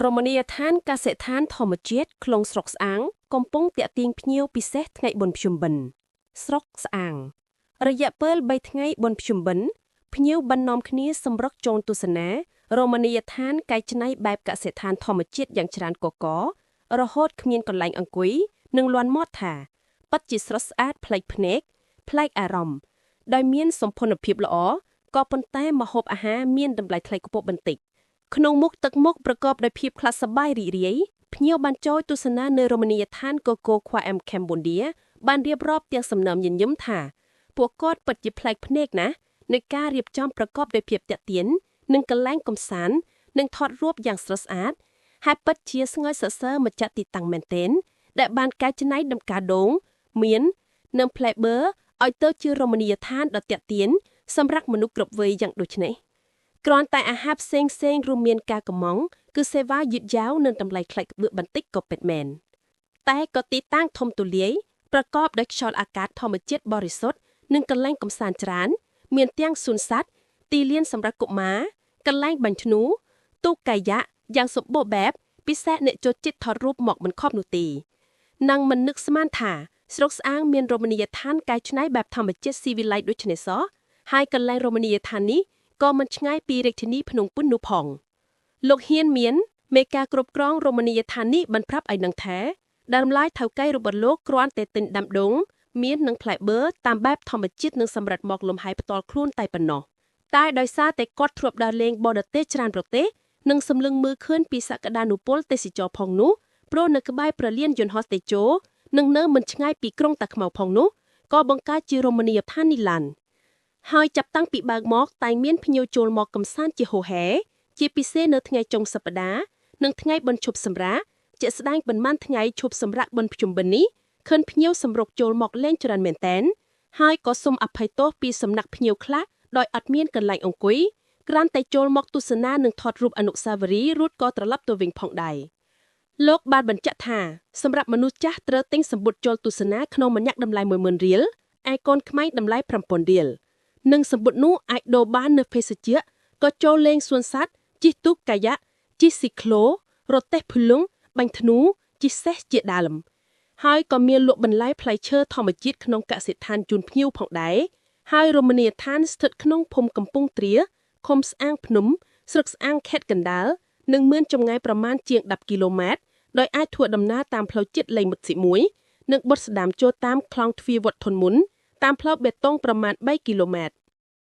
រមណីយដ្ឋានកសិដ្ឋានធម្មជាតិក្នុងស្រុកស្អាង កំពុងទាក់ទាញភ្ញៀវពិសេសថ្ងៃបុណ្យភ្ជុំបិណ្ឌស្រុកស្អាង រយៈពេល3ថ្ងៃបុណ្យភ្ជុំបិណ្ឌភ្ញៀវបាននាំគ្នាសម្រុកចូលទស្សនារមណីយដ្ឋានកែច្នៃបែបកសិដ្ឋានធម្មជាតិយ៉ាងច្រើនកករហូតគ្មានកន្លែងអង្គុយនិងលាន់មាត់ថាពិតជាស្រស់ស្អាតប្លែកភ្នែកប្លែកអារម្មណ៍ដោយមានសម្ភនភាពល្អក៏ប៉ុន្តែម្ហូបអាហារមានតម្លៃថ្លៃខ្ពស់បន្តិច ក្នុងមុខទឹកមុខប្រកបដោយភាពខ្លះសប្បាយរីករាយភ្ញៀវបានចូលទស្សនានៅរមណីយដ្ឋានកូកូខ្វាអែមកម្ពុជាបានរៀបរាប់ទាំងសំណើមញញឹមថាពួកគាត់ពិតជាប្លែកភ្នែកណាស់នៃការរៀបចំប្រកបដោយភាពទាក់ទាញនិងកន្លែងកំសាន្តនិងថតរូបយ៉ាងស្រស់ស្អាតហើយពិតជាស្ងើចសរសើរម្ចាស់ទីតាំងមែនទែនដែលបានកែច្នៃដំការដូងមាននិងផ្លែបឺឲ្យទៅជារមណីយដ្ឋានដ៏ទាក់ទាញសម្រាប់មនុស្សគ្រប់វ័យយ៉ាងដូចនេះ គ្រាន់តែអាហារផ្សេងផ្សេងៗរួមមានការកំងគឺសេវាយឺតយ៉ាវនិងតម្លៃថ្លៃក្បឿបន្តិចក៏ពិតមែនតែក៏ទីតាំងធំទូលាយប្រកបដោយខ្យល់អាកាសធម្មជាតិបរិសុទ្ធនិងកន្លែងកម្សាន្តច្រើន មានទាំងសួនសត្វទីលានសម្រាប់កុមារកន្លែងបាញ់ធ្នូទូកកាយ៉ាក់យ៉ាងសម្បូរបែបពិសេសអ្នកចូលចិត្តថតរូបមកមិនខប់នោះទេនិងមិននឹកស្មានថាស្រុកស្អាងមានរមណីយដ្ឋានកែច្នៃបែបធម្មជាតិស៊ីវិល័យដូចនេះសោះហើយកន្លែងរមណីយដ្ឋាននេះ ក៏មិនឆ្ងាយពីរាជធានីភ្នំពេញនោះផងលោកហ៊ានមានមេការគ្រប់គ្រងរមណីយដ្ឋាននេះបានប្រាប់ឲ្យដឹងថាដើមឡាយថៅកែរបស់លោកគ្រាន់តែទិញដាំដូងមាននិងផ្លែបឺតាមបែបធម្មជាតិនិងសម្រាប់មកលំហែផ្ទាល់ខ្លួនតែប៉ុណ្ណោះតែដោយសារតែគាត់ធ្លាប់ដើរលេងបរទេសច្រើនប្រទេសនិងសម្លឹងមើលឃើញពីសក្តានុពលទេសចរផងនោះព្រោះនៅក្បែរប្រលានយន្តហោះតេជោនិងនៅមិនឆ្ងាយពីក្រុងតាខ្មៅផងនោះក៏បង្កើតជារមណីយដ្ឋាននេះឡើង ហើយចាប់តាំងពីបើកមកតែងមានភ្ញៀវចូលមកកំសាន្តជាហូរហែជាពិសេសនៅថ្ងៃចុងសប្តាហ៍និងថ្ងៃបុណ្យឈប់សម្រាកជាក់ស្ដែងប៉ុន្មានថ្ងៃឈប់សម្រាកបុណ្យភ្ជុំបិណ្ឌនេះឃើញភ្ញៀវសម្រុកចូលមកលេងច្រើនមែនទែនហើយក៏សូមអភ័យទោសពីសំណាក់ភ្ញៀវខ្លះដោយអត់មានកន្លែងអង្គុយគ្រាន់តែចូលមកទស្សនានិងថតរូបអនុស្សាវរីយ៍រួចក៏ត្រឡប់ទៅវិញផងដែរលោកបានបញ្ជាក់ថាសម្រាប់មនុស្សចាស់ត្រូវទិញសំបុត្រចូលទស្សនាក្នុងម្នាក់តម្លៃ10000រៀលឯកូនក្មេងតម្លៃ5000រៀល និងសម្បុត្រនោះអាចដូរបាននៅភេសជ្ជៈក៏ចូលលេងសួនសត្វជិះទូកកាយ៉ាក់ជិះស៊ីក្លូរទេះភ្លុងបាញ់ធ្នូជិះសេះជាដើមហើយក៏មានលក់បន្លែផ្លែឈើធម្មជាតិក្នុងកសិដ្ឋានជូនភ្ញៀវផងដែរហើយរមណីយដ្ឋានស្ថិតក្នុងភូមិកំពង់ត្រាឃុំស្អាងភ្នំស្រុកស្អាងខេត្តកណ្ដាលនិងមានចម្ងាយប្រមាណជាង10គីឡូម៉ែត្រដោយអាចធ្វើដំណើរតាមផ្លូវជាតិលេខ1 និងបុតស្ដាមចូលតាមខ្លងទ្វារវត្តធនមុនតាមផ្លូវបេតុងប្រមាណ3គីឡូម៉ែត្រ។